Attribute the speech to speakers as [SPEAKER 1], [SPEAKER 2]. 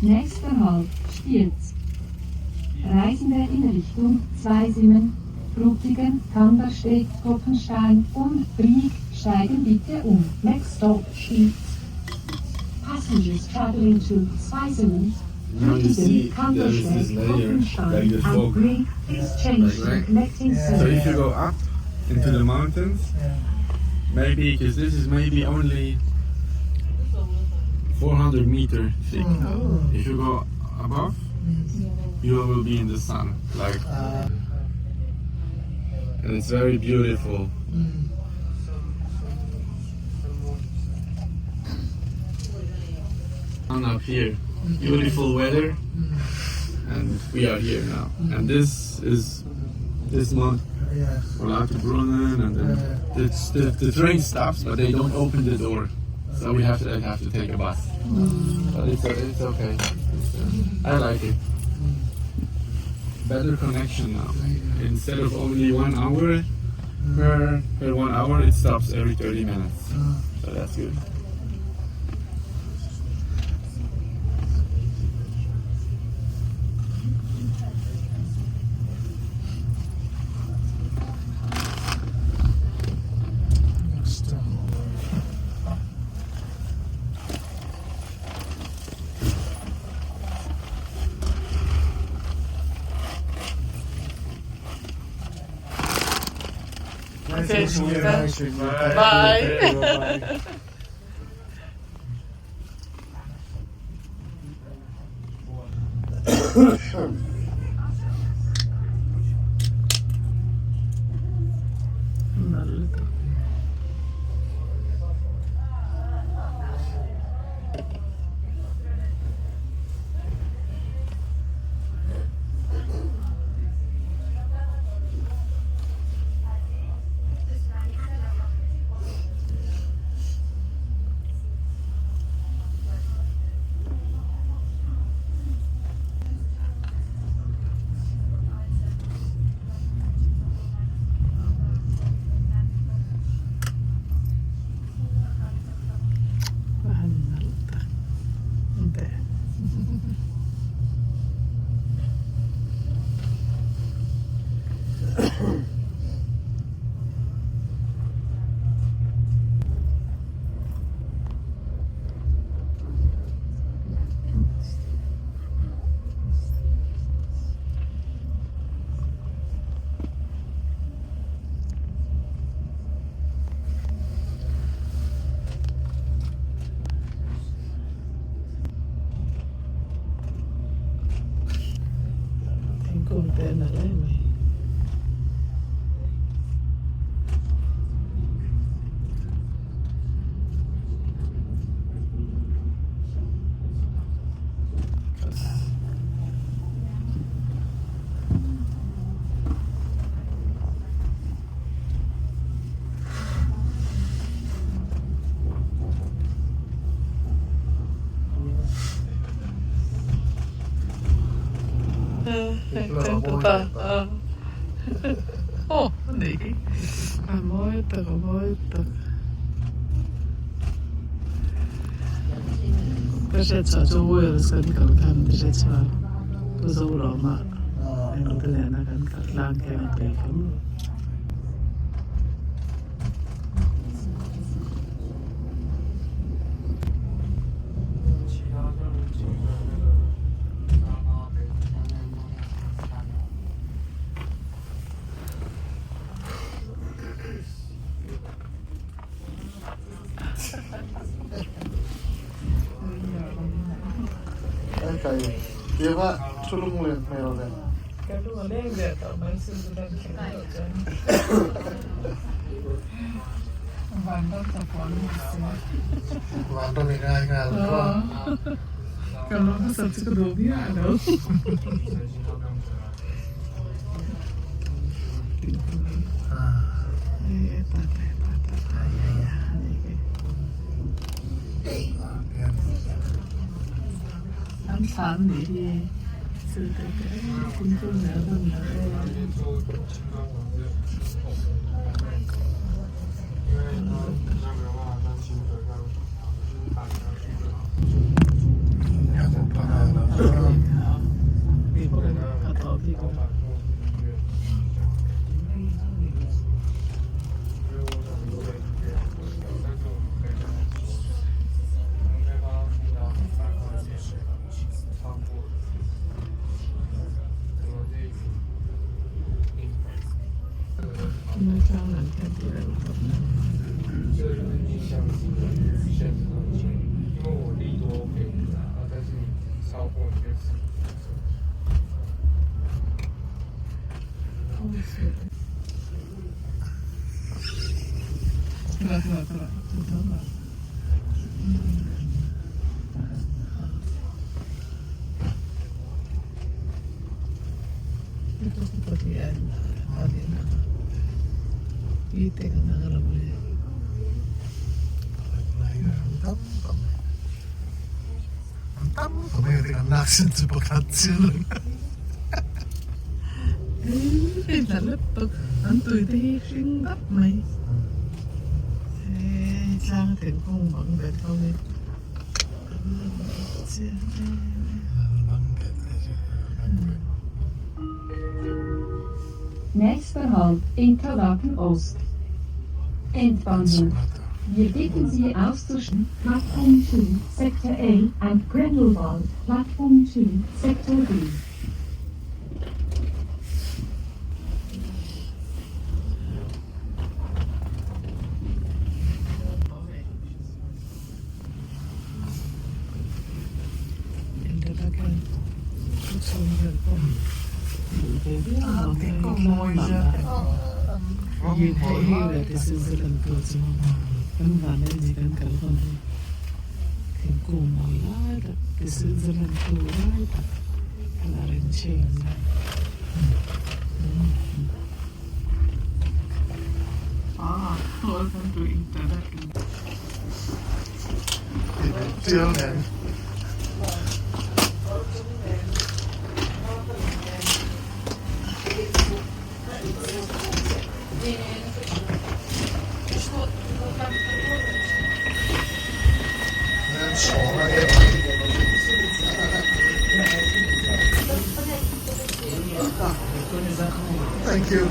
[SPEAKER 1] Nächster Halt, Spiez. Reisende in Richtung Zweisimmen, Frutigen, Kandersteg, Goppenstein und Brieg steigen bitte um.
[SPEAKER 2] Next stop, Spiez.
[SPEAKER 1] Passengers traveling to Zweisimmen,
[SPEAKER 3] Now you
[SPEAKER 1] Frutigen,
[SPEAKER 3] see there is this
[SPEAKER 1] Kandersteg,
[SPEAKER 3] layer, like
[SPEAKER 1] Goppenstein
[SPEAKER 3] the
[SPEAKER 1] and
[SPEAKER 3] fog.
[SPEAKER 1] Brieg, please change to the
[SPEAKER 3] Right.
[SPEAKER 1] connecting
[SPEAKER 3] So
[SPEAKER 1] service.
[SPEAKER 3] if you go up into the mountains, maybe because this is maybe only 400 meter thick. If you go above, you will be in the sun, like, and it's very beautiful. Sun up here, beautiful weather, and we are here now. And this is this month Brunnen, and then the train stops, but they don't open the door, so we have to have to take a bus. But it's okay. I like it. Better connection now. Instead of only 1 hour per 1 hour, it stops every 30 minutes. So that's good.
[SPEAKER 2] Next stop. Nice
[SPEAKER 4] Okay.
[SPEAKER 2] meeting you. Nice meeting you.
[SPEAKER 4] Bye.
[SPEAKER 2] Thank you. Bye.
[SPEAKER 4] Vähän nalta. Inte. Thingkung te a nalh em mai. Aw a ni a mawi tak a mawi tak ka hriat chhuah chu Wales kan kal khan ka hriat chhuah Pu Zorama eng te nena kan kal tlang hian a tui kha maw.
[SPEAKER 2] Ai kai, tiva thu lung len hmel ve.
[SPEAKER 4] Ka lung a leng leh tawh mai Switzerland thleng tawh chuan vanram chakawm ni se.
[SPEAKER 2] Vanram i ngai nghal tawh.
[SPEAKER 4] Ka lung hmasa chu ka duh miah lo. An thlan nih hi An tui te hi hring dap mai hei tlang thingkung bang bet ho hi.
[SPEAKER 1] Nächster Halt, Interlaken Ost. Endbahnhof. Wir bitten Sie auszusteigen. Platform 2, Sektor A and Grindelwald, Platform 2, Sektor B.
[SPEAKER 4] Welcome to Interlaken.
[SPEAKER 2] Thank you.